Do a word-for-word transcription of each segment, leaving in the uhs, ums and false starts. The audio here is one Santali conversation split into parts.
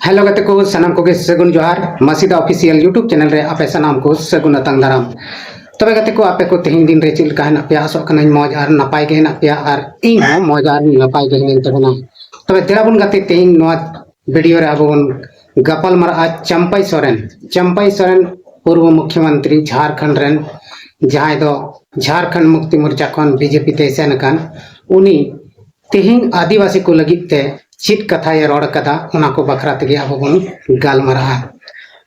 ᱦᱮᱞᱳ ᱜᱟᱛᱮ ᱠᱚ, ᱥᱟᱱᱟᱢ ᱠᱚᱜᱮ ᱥᱟᱹᱜᱩᱱ ᱡᱚᱦᱟᱨ᱾ ᱢᱟᱥᱤᱫᱟ ᱚᱯᱷᱤᱥᱤᱭᱟᱞ YouTube ᱪᱮᱱᱮᱞ ᱨᱮ ᱟᱯᱮ ᱥᱟᱱᱟᱢ ᱠᱚ ᱥᱟᱹᱜᱩᱱ ᱟᱛᱟᱝ ᱫᱟᱨᱟᱢ᱾ ᱛᱚᱵᱮ ᱜᱟᱛᱮ ᱠᱚ, ᱟᱯᱮ ᱠᱚ ᱛᱮᱦᱮᱧ ᱫᱤᱱ ᱨᱮ ᱪᱮᱫ ᱞᱮᱠᱟ ᱦᱮᱱᱟᱜ ᱯᱮᱭᱟ? ᱟᱥᱚᱜ ᱠᱟᱹᱱᱟᱹᱧ ᱢᱚᱡᱽ ᱟᱨ ᱱᱟᱯᱟᱭ ᱜᱮ ᱦᱮᱱᱟᱜ ᱯᱮᱭᱟ ᱟᱨ ᱤᱧ ᱦᱚᱸ ᱢᱚᱡᱽ ᱟᱨ ᱱᱟᱯᱟᱭ ᱜᱮ ᱦᱮᱱᱟᱹᱧ ᱛᱟᱵᱚᱱᱟ᱾ ᱛᱚᱵᱮ ᱫᱮᱞᱟ ᱵᱚᱱ ᱜᱟᱛᱮ, ᱛᱮᱦᱮᱧ ᱱᱚᱣᱟ ᱵᱷᱤᱰᱤᱭᱳ ᱨᱮ ᱟᱵᱚ ᱵᱚᱱ ᱜᱟᱯᱟᱞ ᱢᱟᱨᱟᱜᱼᱟ ᱪᱟᱢᱯᱟᱭ ᱥᱚᱨᱮᱱ, ᱪᱟᱢᱯᱟᱭ ᱥᱚᱨᱮᱱ ᱯᱩᱨᱵᱚ ᱢᱩᱠᱷᱭᱚᱢᱚᱱᱛᱨᱤ ᱡᱷᱟᱨᱠᱷᱚᱸᱰ ᱨᱮᱱ, ᱡᱟᱦᱟᱸᱭ ᱫᱚ ᱡᱷᱟᱨᱠᱷᱚᱸᱰ ᱢᱩᱠᱛᱤ ᱢᱳᱨᱪᱟ ᱠᱷᱚᱱ ᱵᱤᱡᱮᱯᱤ ᱛᱮᱭ ᱥᱮᱱ ᱟᱠᱟᱱ, ᱩᱱᱤ ᱛᱮᱦᱮᱧ ᱟᱹᱫᱤᱵᱟᱹᱥᱤ ᱠᱚ ᱞᱟᱹᱜᱤᱫ ᱛᱮ ᱪᱮᱫ ᱠᱟᱛᱷᱟᱭ ᱨᱚᱲ ᱟᱠᱟᱫᱟ, ᱚᱱᱟ ᱠᱚ ᱵᱟᱠᱷᱨᱟ ᱛᱮᱜᱮ ᱟᱵᱚ ᱵᱚᱱ ᱜᱟᱞᱢᱟᱨᱟᱜᱼᱟ᱾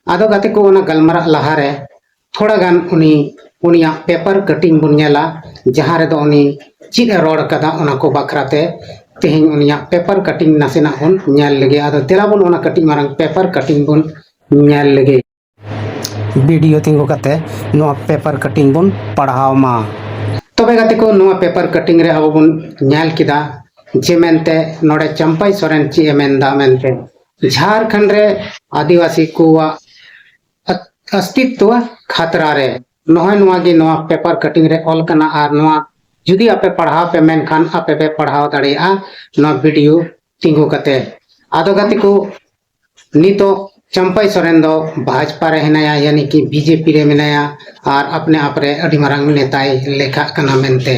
ᱟᱫᱚ ᱜᱟᱛᱮ ᱠᱚ, ᱚᱱᱟ ᱜᱟᱞᱢᱟᱨᱟᱜ ᱞᱟᱦᱟᱨᱮ ᱛᱷᱚᱲᱟ ᱜᱟᱱ ᱩᱱᱤ, ᱩᱱᱤᱭᱟᱜ ᱯᱮᱯᱟᱨ ᱠᱟᱴᱤᱝ ᱵᱚᱱ ᱧᱮᱞᱟ, ᱡᱟᱦᱟᱸ ᱨᱮᱫᱚ ᱩᱱᱤ ᱪᱮᱫ ᱮ ᱨᱚᱲ ᱟᱠᱟᱫᱟ, ᱚᱱᱟ ᱠᱚ ᱵᱟᱠᱷᱨᱟ ᱛᱮ ᱛᱮᱦᱮᱧ ᱩᱱᱤᱭᱟᱜ ᱯᱮᱯᱟᱨ ᱠᱟᱴᱤᱝ ᱱᱟᱥᱮᱱᱟᱜ ᱵᱚᱱ ᱧᱮᱞ ᱞᱮᱜᱮ᱾ ᱟᱫᱚ ᱫᱮᱞᱟ ᱵᱚᱱ ᱚᱱᱟ ᱠᱟᱹᱴᱤᱡ ᱢᱟᱨᱟᱝ ᱯᱮᱯᱟᱨ ᱠᱟᱴᱤᱝ ᱵᱚᱱ ᱧᱮᱞ ᱞᱮᱜᱮ᱾ ᱵᱷᱤᱰᱤᱭᱳ ᱛᱤᱸᱜᱩ ᱠᱟᱛᱮ ᱱᱚᱣᱟ ᱯᱮᱯᱟᱨ ᱠᱟᱴᱤᱝ ᱵᱚᱱ ᱯᱟᱲᱦᱟᱣ ᱢᱟ᱾ ᱛᱚᱵᱮ ᱜᱟᱛᱮ ᱠᱚ, ᱱᱚᱣᱟ ᱯᱮᱯᱟᱨ ᱠᱟᱴᱤᱝ ᱨᱮ ᱟᱵᱚ ᱵᱚᱱ ᱧᱮᱞ ᱠᱮᱫᱟ ᱡᱮ ᱢᱮᱱᱛᱮ ᱱᱚᱰᱮ ᱪᱟᱢᱯᱟᱭ ᱥᱚᱨᱮᱱ ᱪᱮᱫ ᱮ ᱢᱮᱱᱫᱟ ᱢᱮᱱᱛᱮ, ᱡᱷᱟᱨᱠᱷᱚᱸᱰ ᱨᱮ ᱟᱹᱫᱤᱵᱟᱹᱥᱤ ᱠᱚᱣᱟᱜ ᱟ-, ᱚᱥᱛᱤᱛᱣᱚ ᱠᱷᱟᱛᱨᱟ ᱨᱮ᱾ ᱱᱚᱜᱼᱚᱭ ᱱᱚᱣᱟ ᱜᱮ ᱱᱚᱣᱟ ᱯᱮᱯᱟᱨ ᱠᱟᱴᱤᱝ ᱨᱮ ᱚᱞ ᱠᱟᱱᱟ, ᱟᱨ ᱱᱚᱣᱟ ᱡᱩᱫᱤ ᱟᱯᱮ ᱯᱟᱲᱦᱟᱣ ᱯᱮ ᱢᱮᱱᱠᱷᱟᱱ ᱟᱯᱮ ᱯᱮ ᱯᱟᱲᱦᱟᱣ ᱫᱟᱲᱮᱭᱟᱜᱼᱟ ᱱᱚᱣᱟ ᱵᱷᱤᱰᱤᱭᱳ ᱛᱤᱸᱜᱩ ᱠᱟᱛᱮ᱾ ᱟᱫᱚ ᱜᱟᱛᱮ ᱠᱚ, ᱱᱤᱛᱚᱜ ᱪᱟᱢᱯᱟᱭ ᱥᱚᱨᱮᱱ ᱫᱚ ᱵᱷᱟᱡᱽᱯᱟ ᱨᱮ ᱦᱮᱱᱟᱭᱟ, ᱭᱟᱱᱤ ᱠᱤ ᱵᱤᱡᱮᱯᱤ ᱨᱮ ᱢᱮᱱᱟᱭᱟ, ᱟᱨ ᱟᱯᱱᱮ ᱟᱯ ᱨᱮ ᱟᱹᱰᱤ ᱢᱟᱨᱟᱝ ᱱᱮᱛᱟᱭ ᱞᱮᱠᱷᱟᱜ ᱠᱟᱱᱟ ᱢᱮᱱᱛᱮ᱾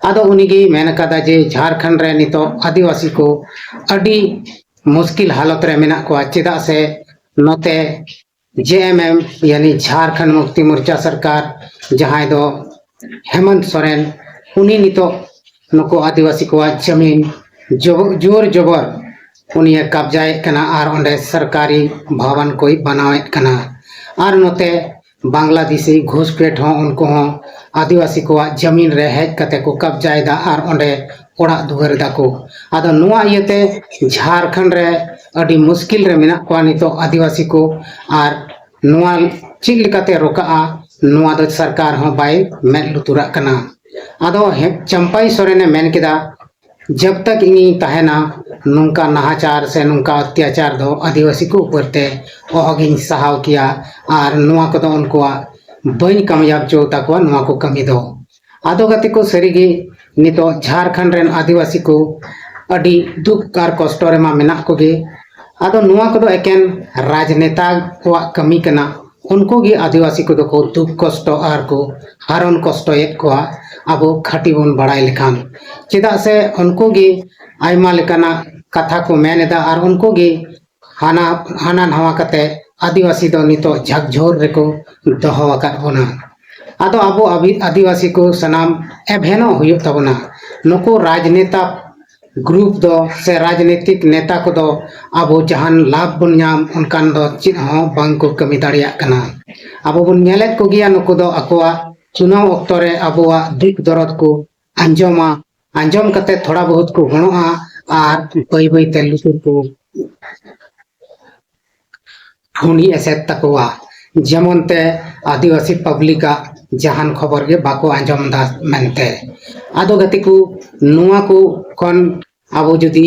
ᱟᱫᱚ ᱩᱱᱤᱜᱮᱭ ᱢᱮᱱ ᱟᱠᱟᱫᱟ ᱡᱮ ᱡᱷᱟᱨᱠᱷᱚᱸᱰ ᱨᱮ ᱱᱤᱛᱚᱜ ᱟᱹᱫᱤᱵᱟᱹᱥᱤ ᱠᱚ ᱟᱹᱰᱤ ᱢᱩᱥᱠᱤᱞ ᱦᱟᱞᱚᱛ ᱨᱮ ᱢᱮᱱᱟᱜ ᱠᱚᱣᱟ, ᱪᱮᱫᱟᱜ ᱥᱮ ᱱᱚᱛᱮ ᱡᱮ ᱮᱢ ᱮᱢ, ᱭᱟᱱᱤ ᱡᱷᱟᱨᱠᱷᱚᱸᱰ ᱢᱩᱠᱛᱤ ᱢᱳᱨᱪᱟ ᱥᱚᱨᱠᱟᱨ, ᱡᱟᱦᱟᱸᱭ ᱫᱚ ᱦᱮᱢᱚᱱᱛ ᱥᱚᱨᱮᱱ, ᱩᱱᱤ ᱱᱤᱛᱚᱜ ᱱᱩᱠᱩ ᱟᱹᱫᱤᱵᱟᱹᱥᱤ ᱠᱚᱣᱟᱜ ᱡᱟᱹᱢᱤᱱ ᱡᱚ-, ᱡᱳᱨ ᱡᱚᱵᱚᱨ ᱩᱱᱤᱭᱮ ᱠᱟᱵᱽᱡᱟᱭᱮᱫ ᱠᱟᱱᱟ ᱟᱨ ᱚᱸᱰᱮ ᱥᱚᱨᱠᱟᱨᱤ ᱵᱷᱚᱵᱚᱱ ᱠᱚᱭ ᱵᱮᱱᱟᱣᱮᱫ ᱠᱟᱱᱟ᱾ ᱟᱨ ᱱᱚᱛᱮ ᱵᱟᱝᱞᱟᱫᱮᱥᱤ ᱜᱷᱩᱥᱯᱮᱴ ᱦᱚᱸ, ᱩᱱᱠᱩ ᱦᱚᱸ ᱟᱹᱫᱤᱵᱟᱹᱥᱤ ᱠᱚᱣᱟᱜ ᱡᱟᱹᱢᱤᱱ ᱨᱮ ᱦᱮᱡ ᱠᱟᱛᱮ ᱠᱚ ᱠᱟᱵᱽᱡᱟᱭᱮᱫᱟ ᱟᱨ ᱚᱸᱰᱮ ᱚᱲᱟᱜ ᱫᱩᱣᱟᱹᱨ ᱫᱟᱠᱚ᱾ ᱟᱫᱚ ᱱᱚᱣᱟ ᱤᱭᱟᱹᱛᱮ ᱡᱷᱟᱨᱠᱷᱚᱸᱰ ᱨᱮ ᱟᱹᱰᱤ ᱢᱩᱥᱠᱤᱞ ᱨᱮ ᱢᱮᱱᱟᱜ ᱠᱚᱣᱟ ᱱᱤᱛᱚᱜ ᱟᱹᱫᱤᱵᱟᱹᱥᱤ ᱠᱚ, ᱟᱨ ᱱᱚᱣᱟ ᱪᱮᱫ ᱞᱮᱠᱟᱛᱮ ᱨᱚᱠᱟᱜᱼᱟ, ᱱᱚᱣᱟ ᱫᱚ ᱥᱚᱨᱠᱟᱨ ᱦᱚᱸ ᱵᱟᱭ ᱢᱮᱫ ᱞᱩᱛᱩᱨᱟᱜ ᱠᱟᱱᱟ᱾ ᱟᱫᱚ ᱦᱮ-, ᱪᱟᱢᱯᱟᱭ ᱥᱚᱨᱮᱱᱮ ᱢᱮᱱ ᱠᱮᱫᱟ, "ᱡᱟᱵ ᱛᱟᱠ ᱤᱧᱤᱧ ᱛᱟᱦᱮᱱᱟ, ᱱᱚᱝᱠᱟ ᱱᱟᱦᱟᱪᱟᱨ ᱥᱮ ᱱᱚᱝᱠᱟ ᱚᱛᱛᱟᱪᱟᱨ ᱫᱚ ᱟᱹᱫᱤᱵᱟᱹᱥᱤ ᱠᱚ ᱩᱯᱚᱨ ᱛᱮ ᱚᱦᱚᱜᱤᱧ ᱥᱟᱦᱟᱣ ᱠᱮᱭᱟ, ᱟᱨ ᱱᱚᱣᱟ ᱠᱚᱫᱚ ᱩᱱᱠᱩᱣᱟᱜ ᱵᱟᱹᱧ ᱠᱟᱢᱭᱟᱵ ᱦᱚᱪᱚ ᱛᱟᱠᱚᱣᱟ ᱱᱚᱣᱟ ᱠᱚ ᱠᱟᱹᱢᱤ ᱫᱚ᱾" ᱟᱫᱚ ᱜᱟᱛᱮ ᱠᱚ, ᱥᱟᱹᱨᱤᱜᱮ ᱱᱤᱛᱚᱜ ᱡᱷᱟᱨᱠᱷᱚᱸᱰ ᱨᱮᱱ ᱟᱹᱫᱤᱵᱟᱹᱥᱤ ᱠᱚ ᱟᱹᱰᱤ ᱫᱩᱠ ᱟᱨ ᱠᱚᱥᱴᱚ ᱨᱮᱢᱟ ᱢᱮᱱᱟᱜ ᱠᱚᱜᱮ, ᱟᱫᱚ ᱱᱚᱣᱟ ᱠᱚᱫᱚ ᱮᱠᱮᱱ ᱨᱟᱡᱽᱱᱮᱛᱟ ᱠᱚᱣᱟᱜ ᱠᱟᱹᱢᱤ ᱠᱟᱱᱟ᱾ ᱩᱱᱠᱩ ᱜᱮ ᱟᱹᱫᱤᱵᱟᱹᱥᱤ ᱠᱚᱫᱚ ᱠᱚ ᱫᱩᱠ ᱠᱚᱥᱴᱚ ᱟᱨ ᱠᱚ ᱦᱟᱨᱚᱱ ᱠᱚᱥᱴᱚᱭᱮᱫ ᱠᱚᱣᱟ, ᱟᱵᱚ ᱠᱷᱟᱹᱴᱤ ᱵᱚᱱ ᱵᱟᱲᱟᱭ ᱞᱮᱠᱷᱟᱱ᱾ ᱪᱮᱫᱟᱜ ᱥᱮ ᱩᱱᱠᱩ ᱜᱮ ᱟᱭᱢᱟ ᱞᱮᱠᱟᱱᱟᱜ ᱠᱟᱛᱷᱟ ᱠᱚ ᱢᱮᱱ ᱮᱫᱟ ᱟᱨ ᱩᱱᱠᱩ ᱜᱮ ᱦᱟᱱᱟ ᱦᱟᱱᱟ ᱱᱟᱣᱟ ᱠᱟᱛᱮ ᱟᱹᱫᱤᱵᱟᱹᱥᱤ ᱫᱚ ᱱᱤᱛᱚᱜ ᱡᱷᱟᱠᱡᱷᱳᱨ ᱨᱮᱠᱚ ᱫᱚᱦᱚ ᱟᱠᱟᱫ ᱵᱚᱱᱟ᱾ ᱟᱫᱚ ᱟᱵᱚ ᱟᱵᱤ- ᱟᱹᱫᱤᱵᱟᱹᱥᱤ ᱠᱚ ᱥᱟᱱᱟᱢ ᱮᱵᱷᱮᱱᱚᱜ ᱦᱩᱭᱩᱜ ᱛᱟᱵᱚᱱᱟ᱾ ᱱᱩᱠᱩ ᱨᱟᱡᱽᱱᱮᱛᱟ ᱜᱨᱩᱯ ᱫᱚ ᱥᱮ ᱨᱟᱡᱽᱱᱤᱛᱤᱠ ᱱᱮᱛᱟ ᱠᱚᱫᱚ ᱟᱵᱚ ᱡᱟᱦᱟᱱ ᱞᱟᱵᱷ ᱵᱚᱱ ᱧᱟᱢ ᱚᱱᱠᱟᱱ ᱫᱚ ᱪᱮᱫ ᱦᱚᱸ ᱵᱟᱝ ᱠᱚ ᱠᱟᱹᱢᱤ ᱫᱟᱲᱮᱭᱟᱜ ᱠᱟᱱᱟ᱾ ᱟᱵᱚ ᱵᱚᱱ ᱧᱮᱞᱮᱫ ᱠᱚᱜᱮᱭᱟ, ᱱᱩᱠᱩ ᱫᱚ ᱟᱠᱚᱣᱟᱜ ᱪᱩᱱᱟᱣ ᱚᱠᱛᱚ ᱨᱮ ᱟᱵᱚᱣᱟᱜ ᱫᱩᱠ ᱫᱚᱨᱚᱫ ᱠᱚ ᱟᱸᱡᱚᱢᱟ, ᱟᱸᱡᱚᱢ ᱠᱟᱛᱮ ᱛᱷᱚᱲᱟ ᱵᱚᱦᱩᱛ ᱠᱚ ᱦᱚᱲᱚᱜᱼᱟ ᱟᱨ ᱵᱟᱹᱭ ᱵᱟᱹᱭ ᱛᱮ ᱞᱩᱛᱩᱨ ᱠᱚ ᱯᱷᱩᱸᱰᱤ ᱮᱥᱮᱫ ᱛᱟᱠᱚᱣᱟ᱾ ᱡᱮᱢᱚᱱ ᱛᱮ ᱟᱹᱫᱤᱵᱟᱹᱥᱤ ᱯᱟᱵᱽᱞᱤᱠᱟᱜ ᱡᱟᱦᱟᱱ ᱠᱷᱚᱵᱚᱨ ᱜᱮ ᱵᱟᱠᱚ ᱟᱸᱡᱚᱢ ᱮᱫᱟ ᱢᱮᱱᱛᱮ᱾ ᱟᱫᱚ ᱜᱟᱛᱮ ᱠᱚ, ᱱᱚᱣᱟ ᱠᱚ ᱠᱷᱚᱱ ᱟᱵᱚ ᱡᱩᱫᱤ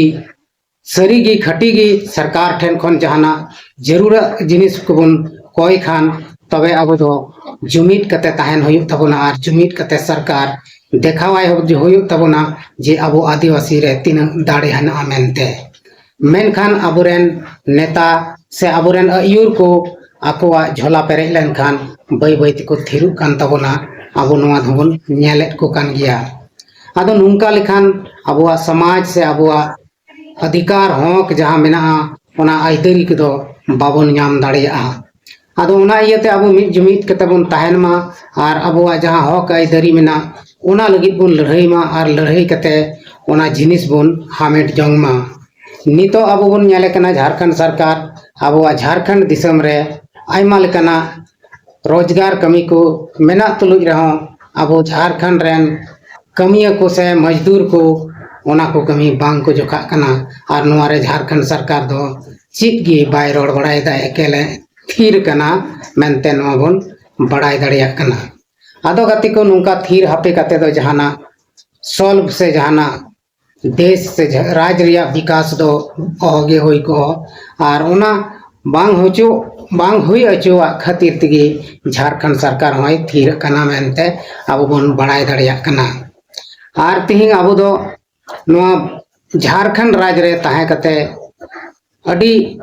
ᱥᱟᱹᱨᱤ ᱜᱮ ᱠᱷᱟᱹᱴᱤ ᱜᱮ ᱥᱚᱨᱠᱟᱨ ᱴᱷᱮᱱ ᱠᱷᱚᱱ ᱡᱟᱦᱟᱱᱟᱜ ᱡᱟᱹᱨᱩᱲᱟᱜ ᱡᱤᱱᱤᱥ ᱠᱚᱵᱚᱱ ᱠᱚᱭ ᱠᱷᱟᱱ, ᱛᱚᱵᱮ ᱟᱵᱚ ᱫᱚ ᱡᱩᱢᱤᱫ ᱠᱟᱛᱮ ᱛᱟᱦᱮᱱ ᱦᱩᱭᱩᱜ ᱛᱟᱵᱚᱱᱟ ᱟᱨ ᱡᱩᱢᱤᱫ ᱠᱟᱛᱮ ᱥᱚᱨᱠᱟᱨ ᱫᱮᱠᱷᱟᱣᱟᱭ ᱦᱩᱭᱩᱜ ᱛᱟᱵᱚᱱᱟ ᱡᱮ ᱟᱵᱚ ᱟᱹᱫᱤᱵᱟᱹᱥᱤ ᱨᱮ ᱛᱤᱱᱟᱹᱜ ᱫᱟᱲᱮ ᱦᱮᱱᱟᱜᱼᱟ ᱢᱮᱱᱛᱮ᱾ ᱢᱮᱱᱠᱷᱟᱱ ᱟᱵᱚᱨᱮᱱ ᱱᱮᱛᱟ ᱥᱮ ᱟᱵᱚᱨᱮᱱ ᱟᱹᱭᱩᱨ ᱠᱚ ᱟᱠᱚᱣᱟᱜ ᱡᱷᱚᱞᱟ ᱯᱮᱨᱮᱡ ᱞᱮᱱᱠᱷᱟᱱ ᱵᱟᱹᱭ ᱵᱟᱹᱭ ᱛᱮᱠᱚ ᱛᱷᱤᱨᱚᱜ ᱠᱟᱱ ᱛᱟᱵᱚᱱᱟ᱾ ᱟᱵᱚ ᱱᱚᱣᱟ ᱫᱚᱵᱚᱱ ᱧᱮᱞᱮᱫ ᱠᱚ ᱠᱟᱱ ᱜᱮᱭᱟ᱾ ᱟᱫᱚ ᱱᱚᱝᱠᱟ ᱞᱮᱠᱷᱟᱱ ᱟᱵᱚᱣᱟᱜ ᱥᱚᱢᱟᱡᱽ ᱥᱮ ᱟᱵᱚᱣᱟᱜ ᱚᱫᱷᱤᱠᱟᱨ ᱦᱚᱸᱠ ᱡᱟᱦᱟᱸ ᱢᱮᱱᱟᱜᱼᱟ, ᱚᱱᱟ ᱟᱹᱭᱫᱟᱹᱨᱤ ᱠᱚᱫᱚ ᱵᱟᱵᱚᱱ ᱧᱟᱢ ᱫᱟᱲᱮᱭᱟᱜᱼᱟ᱾ ᱟᱫᱚ ᱚᱱᱟ ᱤᱭᱟᱹᱛᱮ ᱟᱵᱚ ᱢᱤᱫ ᱡᱩᱢᱤᱫ ᱠᱟᱛᱮ ᱵᱚᱱ ᱛᱟᱦᱮᱱ ᱢᱟ ᱟᱨ ᱟᱵᱚᱣᱟᱜ ᱡᱟᱦᱟᱸ ᱦᱚᱠ ᱟᱹᱭᱫᱟᱹᱨᱤ ᱢᱮᱱᱟᱜ, ᱚᱱᱟ ᱞᱟᱹᱜᱤᱫ ᱵᱚᱱ ᱞᱟᱹᱲᱦᱟᱹᱭ ᱢᱟ ᱟᱨ ᱞᱟᱹᱲᱦᱟᱹᱭ ᱠᱟᱛᱮ ᱚᱱᱟ ᱡᱤᱱᱤᱥ ᱵᱚᱱ ᱦᱟᱢᱮᱴ ᱡᱚᱝ ᱢᱟ᱾ ᱱᱤᱛᱚᱜ ᱟᱵᱚ ᱵᱚᱱ ᱧᱮᱞᱮ ᱠᱟᱱᱟ, ᱡᱷᱟᱲᱠᱷᱚᱸᱰ ᱥᱚᱨᱠᱟᱨ ᱟᱵᱚᱣᱟᱜ ᱡᱷᱟᱲᱠᱷᱚᱸᱰ ᱫᱤᱥᱚᱢ ᱨᱮ ᱟᱭᱢᱟ ᱞᱮᱠᱟᱱᱟᱜ ᱨᱳᱡᱽᱜᱟᱨ ᱠᱟᱹᱢᱤ ᱠᱚ ᱢᱮᱱᱟᱜ ᱛᱩᱞᱩᱡ ᱨᱮᱦᱚᱸ ᱟᱵᱚ ᱡᱷᱟᱲᱠᱷᱚᱸᱰ ᱨᱮᱱ ᱠᱟᱹᱢᱤᱭᱟᱹ ᱠᱚ ᱥᱮ ᱢᱚᱡᱽᱫᱩᱨ ᱠᱚ ᱚᱱᱟ ᱠᱚ ᱠᱟᱹᱢᱤ ᱵᱟᱝ ᱠᱚ ᱡᱚᱠᱷᱟᱜ ᱠᱟᱱᱟ᱾ ᱟᱨ ᱱᱚᱣᱟ ᱨᱮ ᱡᱷᱟᱲᱠᱷᱚᱸᱰ ᱥᱚᱨᱠᱟᱨ ᱫᱚ ᱪᱮᱫ ᱜᱮ ᱵᱟᱭ ᱨᱚᱲ ᱵᱟᱲᱟᱭᱮᱫᱟ, ᱮᱠᱮᱞᱮ ᱛᱷᱤᱨ ᱠᱟᱱᱟ ᱢᱮᱱᱛᱮ ᱱᱚᱣᱟ ᱵᱚᱱ ᱵᱟᱲᱟᱭ ᱫᱟᱲᱮᱭᱟᱜ ᱠᱟᱱᱟ᱾ ᱟᱫᱚ ᱜᱟᱛᱮ ᱠᱚ, ᱱᱚᱝᱠᱟ ᱛᱷᱤᱨ ᱦᱟᱯᱮ ᱠᱟᱛᱮ ᱫᱚ ᱡᱟᱦᱟᱱᱟᱜ ᱥᱚᱞᱵᱷ ᱥᱮ ᱡᱟᱦᱟᱱᱟᱜ ᱫᱮᱥ ᱥᱮ ᱡᱷᱟ- ᱨᱟᱡᱽ ᱨᱮᱭᱟᱜ ᱵᱤᱠᱟᱥ ᱫᱚ ᱚᱦᱚᱜᱮ ᱦᱩᱭ ᱠᱚᱜᱼᱟ᱾ ᱟᱨ ᱚᱱᱟ ᱵᱟᱝ ᱦᱚᱪᱚ ᱵᱟᱝ ᱦᱩᱭ ᱦᱚᱪᱚᱣᱟᱜ ᱠᱷᱟᱹᱛᱤᱨ ᱛᱮᱜᱮ ᱡᱷᱟᱲᱠᱷᱚᱸᱰ ᱥᱚᱨᱠᱟᱨ ᱦᱚᱸᱭ ᱛᱷᱤᱨ ᱟᱠᱟᱱᱟ ᱢᱮᱱᱛᱮ ᱟᱵᱚ ᱵᱚᱱ ᱵᱟᱲᱟᱭ ᱫᱟᱲᱮᱭᱟᱜ ᱠᱟᱱᱟ᱾ ᱟᱨ ᱛᱮᱦᱮᱧ ᱟᱵᱚ ᱫᱚ ᱱᱚᱣᱟ ᱡᱷᱟᱲᱠᱷᱚᱸᱰ ᱨᱟᱡᱽ ᱨᱮ ᱛᱟᱦᱮᱸ ᱠᱟᱛᱮ ᱟᱹᱰᱤ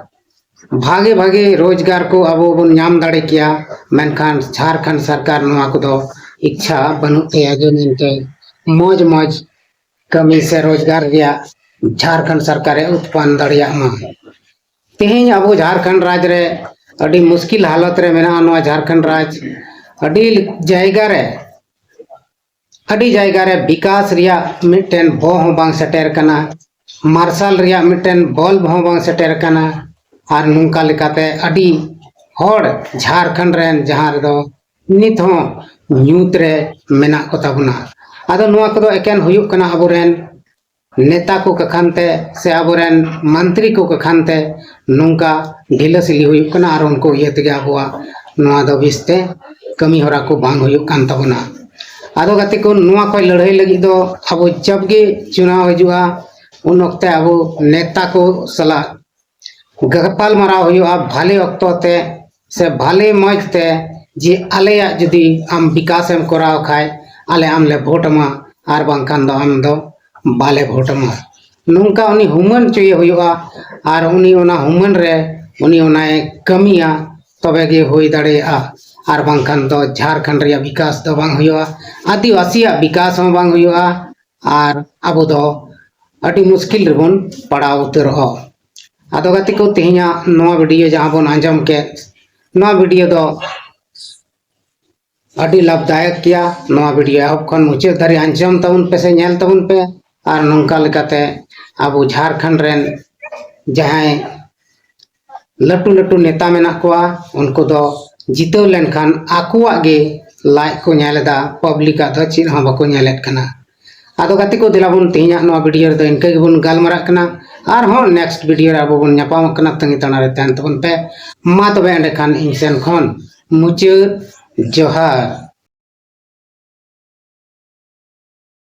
ᱵᱷᱟᱜᱮ ᱵᱷᱟᱜᱮ ᱨᱳᱡᱽᱜᱟᱨ ᱠᱚ ᱟᱵᱚ ᱵᱚᱱ ᱧᱟᱢ ᱫᱟᱲᱮ ᱠᱮᱭᱟ, ᱢᱮᱱᱠᱷᱟᱱ ᱡᱷᱟᱲᱠᱷᱚᱸᱰ ᱥᱚᱨᱠᱟᱨ ᱱᱚᱣᱟ ᱠᱚᱫᱚ ᱤᱪᱪᱷᱟ ᱵᱟᱹᱱᱩᱜ ᱛᱟᱭᱟ ᱡᱮ ᱢᱮᱱᱛᱮ ᱢᱚᱡᱽ ᱢᱚᱡᱽ ᱠᱟᱹᱢᱤ ᱥᱮ ᱨᱳᱡᱽᱜᱟᱨ ᱨᱮᱭᱟᱜ ᱡᱷᱟᱲᱠᱷᱚᱸᱰ ᱥᱚᱨᱠᱟᱨᱮ ᱩᱛᱯᱟᱱ ᱫᱟᱲᱮᱭᱟᱜ ᱢᱟ᱾ ᱛᱮᱦᱮᱧ ᱟᱵᱚ ᱡᱷᱟᱲᱠᱷᱚᱸᱰ ᱨᱟᱡᱽ ᱨᱮ ᱟᱹᱰᱤ ᱢᱩᱥᱠᱤᱞ ᱦᱟᱞᱚᱛ ᱨᱮ ᱢᱮᱱᱟᱜᱼᱟ ᱱᱚᱣᱟ ᱡᱷᱟᱲᱠᱷᱚᱸᱰ ᱨᱟᱡᱽ᱾ ᱟᱹᱰᱤ ᱡᱟᱭᱜᱟ ᱨᱮ ᱟᱹᱰᱤ ᱡᱟᱭᱜᱟ ᱨᱮ ᱵᱤᱠᱟᱥ ᱨᱮᱭᱟᱜ ᱢᱤᱫᱴᱮᱱ ᱵᱚ ᱦᱚᱸ ᱵᱟᱝ ᱥᱮᱴᱮᱨ ᱠᱟᱱᱟ, ᱢᱟᱨᱥᱟᱞ ᱨᱮᱭᱟᱜ ᱢᱤᱫᱴᱮᱱ ᱵᱚᱞᱵ ᱦᱚᱸ ᱵᱟᱝ ᱥᱮᱴᱮᱨ ᱠᱟᱱᱟ᱾ ᱟᱨ ᱱᱚᱝᱠᱟ ᱞᱮᱠᱟᱛᱮ ᱟᱹᱰᱤ ᱦᱚᱲ ᱡᱷᱟᱲᱠᱷᱚᱸᱰ ᱨᱮᱱ ᱡᱟᱦᱟᱸ ᱨᱮᱫᱚ ᱱᱤᱛ ᱦᱚᱸ ᱧᱩᱛ ᱨᱮ ᱢᱮᱱᱟᱜ ᱠᱚ ᱛᱟᱵᱚᱱᱟ᱾ ᱟᱫᱚ ᱱᱚᱣᱟ ᱠᱚᱫᱚ ᱮᱠᱮᱱ ᱦᱩᱭᱩᱜ ᱠᱟᱱᱟ ᱟᱵᱚᱨᱮᱱ ᱱᱮᱛᱟ ᱠᱚ ᱠᱟᱠᱷᱟᱱ ᱛᱮ ᱥᱮ ᱟᱵᱚᱨᱮᱱ ᱢᱚᱱᱛᱨᱤ ᱠᱚ ᱠᱟᱠᱷᱟᱱ ᱛᱮ ᱱᱚᱝᱠᱟ ᱰᱷᱤᱞᱟᱹ ᱥᱤᱞᱤ ᱦᱩᱭᱩᱜ ᱠᱟᱱᱟ ᱟᱨ ᱩᱱᱠᱩ ᱤᱭᱟᱹ ᱛᱮᱜᱮ ᱟᱵᱚᱣᱟᱜ ᱱᱚᱣᱟ ᱫᱚ ᱵᱮᱥᱛᱮ ᱠᱟᱹᱢᱤ ᱦᱚᱨᱟ ᱠᱚ ᱵᱟᱝ ᱦᱩᱭᱩᱜ ᱠᱟᱱ ᱛᱟᱵᱚᱱᱟ᱾ ᱟᱫᱚ ᱜᱟᱛᱮ ᱠᱚ, ᱱᱚᱣᱟ ᱠᱷᱚᱱ ᱞᱟᱹᱲᱦᱟᱹᱭ ᱞᱟᱹᱜᱤᱫ ᱫᱚ ᱟᱵᱚ ᱡᱟᱵ ᱜᱮ ᱪᱩᱱᱟᱣ ᱦᱤᱡᱩᱜᱼᱟ, ᱩᱱ ᱚᱠᱛᱮ ᱟᱵᱚ ᱱᱮᱛᱟ ᱠᱚ ᱥᱟᱞᱟᱜ ᱜᱟᱯᱟᱞ ᱢᱟᱨᱟᱣ ᱦᱩᱭᱩᱜᱼᱟ ᱵᱷᱟᱞᱮ ᱚᱠᱛᱚ ᱛᱮ ᱥᱮ ᱵᱷᱟᱞᱮ ᱢᱚᱡᱽ ᱛᱮ, ᱡᱮ ᱟᱞᱮᱭᱟᱜ ᱡᱩᱫᱤ ᱟᱢ ᱵᱤᱠᱟᱥ ᱮᱢ ᱠᱚᱨᱟᱣ ᱠᱷᱟᱡ ᱟᱞᱮ ᱟᱢ ᱞᱮ ᱵᱷᱳᱴ ᱟᱢᱟ, ᱟᱨ ᱵᱟᱝᱠᱷᱟᱱ ᱫᱚ ᱟᱢ ᱫᱚ ᱵᱟᱞᱮ ᱵᱷᱳᱴ ᱟᱢᱟ᱾ ᱱᱚᱝᱠᱟ ᱩᱱᱤ ᱦᱩᱢᱟᱹᱱ ᱦᱚᱪᱚᱭᱮ ᱦᱩᱭᱩᱜᱼᱟ, ᱟᱨ ᱩᱱᱤ ᱚᱱᱟ ᱦᱩᱢᱟᱹᱱ ᱨᱮ ᱩᱱᱤ ᱚᱱᱟᱭ ᱠᱟᱹᱢᱤᱭᱟ, ᱛᱚᱵᱮ ᱜᱮ ᱦᱩᱭ ᱫᱟᱲᱮᱭᱟᱜᱼᱟ᱾ ᱟᱨ ᱵᱟᱝᱠᱷᱟᱱ ᱫᱚ ᱡᱷᱟᱲᱠᱷᱚᱸᱰ ᱨᱮᱭᱟᱜ ᱵᱤᱠᱟᱥ ᱫᱚ ᱵᱟᱝ ᱦᱩᱭᱩᱜᱼᱟ, ᱟᱹᱫᱤᱵᱟᱹᱥᱤᱭᱟᱜ ᱵᱤᱠᱟᱥ ᱦᱚᱸ ᱵᱟᱝ ᱦᱩᱭᱩᱜᱼᱟ, ᱟᱨ ᱟᱵᱚ ᱫᱚ ᱟᱹᱰᱤ ᱢᱩᱥᱠᱤᱞ ᱨᱮᱵᱚᱱ ᱯᱟᱲᱟᱣ ᱩᱛᱟᱹᱨᱚᱜᱼᱟ᱾ ᱟᱫᱚ ᱜᱟᱛᱮ ᱠᱚ, ᱛᱮᱦᱮᱧᱟᱜ ᱱᱚᱣᱟ ᱵᱷᱤᱰᱤᱭᱳ ᱡᱟᱦᱟᱸ ᱵᱚᱱ ᱟᱸᱡᱚᱢ ᱠᱮᱫ, ᱱᱚᱣᱟ ᱵᱷᱤᱰᱤᱭᱳ ᱫᱚ ᱟᱹᱰᱤ ᱞᱟᱵᱷᱫᱟᱭᱚᱠ ᱜᱮᱭᱟ᱾ ᱱᱚᱣᱟ ᱵᱷᱤᱰᱤᱭᱳ ᱮᱦᱚᱵ ᱠᱷᱚᱱ ᱢᱩᱪᱟᱹᱫ ᱫᱷᱟᱹᱨᱤᱡ ᱟᱸᱡᱚᱢ ᱛᱟᱵᱚᱱ ᱯᱮ ᱥᱮ ᱧᱮᱞ ᱛᱟᱵᱚᱱ ᱯᱮ᱾ ᱟᱨ ᱱᱚᱝᱠᱟ ᱞᱮᱠᱟᱛᱮ ᱟᱵᱚ ᱡᱷᱟᱲᱠᱷᱚᱸᱰ ᱨᱮᱱ ᱡᱟᱦᱟᱸᱭ ᱞᱟᱹᱴᱩ ᱞᱟᱹᱴᱩ ᱱᱮᱛᱟ ᱢᱮᱱᱟᱜ ᱠᱚᱣᱟ, ᱩᱱᱠᱩ ᱫᱚ ᱡᱤᱛᱟᱹᱣ ᱞᱮᱱᱠᱷᱟᱱ ᱟᱠᱚᱣᱟᱜ ᱜᱮ ᱞᱟᱡ ᱠᱚ ᱧᱮᱞ ᱮᱫᱟ, ᱯᱟᱵᱽᱞᱤᱠᱟᱜ ᱫᱚ ᱪᱮᱫ ᱦᱚᱸ ᱵᱟᱠᱚ ᱧᱮᱞᱮᱫ ᱠᱟᱱᱟ᱾ ᱟᱫᱚ ᱜᱟᱛᱮ ᱠᱚ, ᱫᱮᱞᱟ ᱵᱚᱱ ᱛᱮᱦᱮᱧᱟᱜ ᱱᱚᱣᱟ ᱵᱷᱤᱰᱤᱭᱳ ᱨᱮᱫᱚ ᱤᱱᱠᱟᱹ ᱜᱮᱵᱚᱱ ᱜᱟᱞᱢᱟᱨᱟᱜ ᱠᱟᱱᱟ᱾ ᱟᱨᱦᱚᱸ ᱱᱮᱠᱥᱴ ᱵᱷᱤᱰᱤᱭᱳ ᱨᱮ ᱟᱵᱚ ᱵᱚᱱ ᱧᱟᱯᱟᱢᱚᱜ ᱠᱟᱱᱟ᱾ ᱛᱟᱺᱜᱤ ᱛᱟᱲᱟᱜ ᱨᱮ ᱛᱟᱦᱮᱱ ᱛᱟᱵᱚᱱ ᱯᱮ᱾ ᱢᱟ ᱛᱚᱵᱮ ᱮᱸᱰᱮᱠᱷᱟᱱ ᱤᱧ ᱥᱮᱱ ᱠᱷᱚᱱ ᱢᱩᱪᱟᱹᱫ ᱡᱚᱦᱟᱨ᱾